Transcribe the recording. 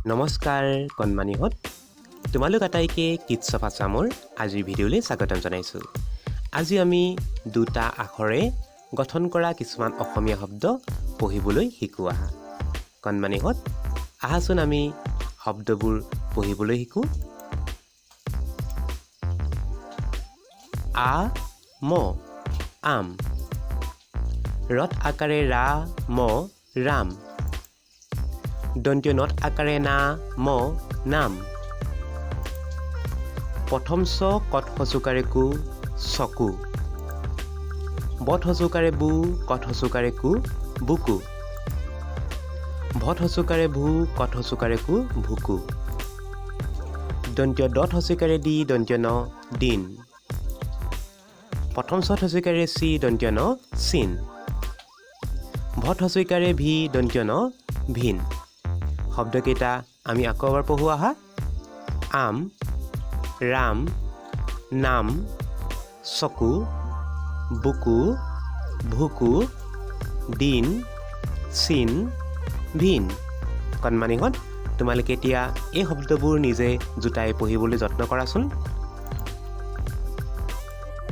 নমস্কাৰ কণমানিহঁত, তোমালোক আটাইকে কিডছ অফ আছামৰ আজিৰ ভিডিঅ'লৈ স্বাগতম জনাইছোঁ। আজি আমি দুটা আখৰে গঠন কৰা কিছুমান অসমীয়া শব্দ পঢ়িবলৈ শিকোঁ আহা। কণমানিহঁত, আহাচোন আমি শব্দবোৰ পঢ়িবলৈ শিকোঁ। আ ম আম, ৰত আকাৰে ৰা ম ৰাম, দন্তীয় নত আকাৰে না ম নাম, প্ৰথম চ কত সচুকাৰে কু চকু, বত সচুকাৰে বু কত সচুকাৰে কু বুকু, ভত সচুকাৰে ভূ কত সচুকাৰে কু ভুকু, দন্তীয় দত সচুকাৰে দি দন্তীয় ন দিন, প্ৰথম চত সচুকাৰে চি দন্তীয় ন চিন, ভত সচুকাৰে ভি দন্তীয় ন ভিন। শব্দকেইটা আমি আকৌ এবাৰ পঢ়ো আহা। আম, ৰাম, নাম, চকু, বুকু, ভুকু, দিন, চিন, ভিন। কণমানিহঁত, তোমালোকে এতিয়া এই শব্দবোৰ নিজে জোটাই পঢ়িবলৈ যত্ন কৰাচোন।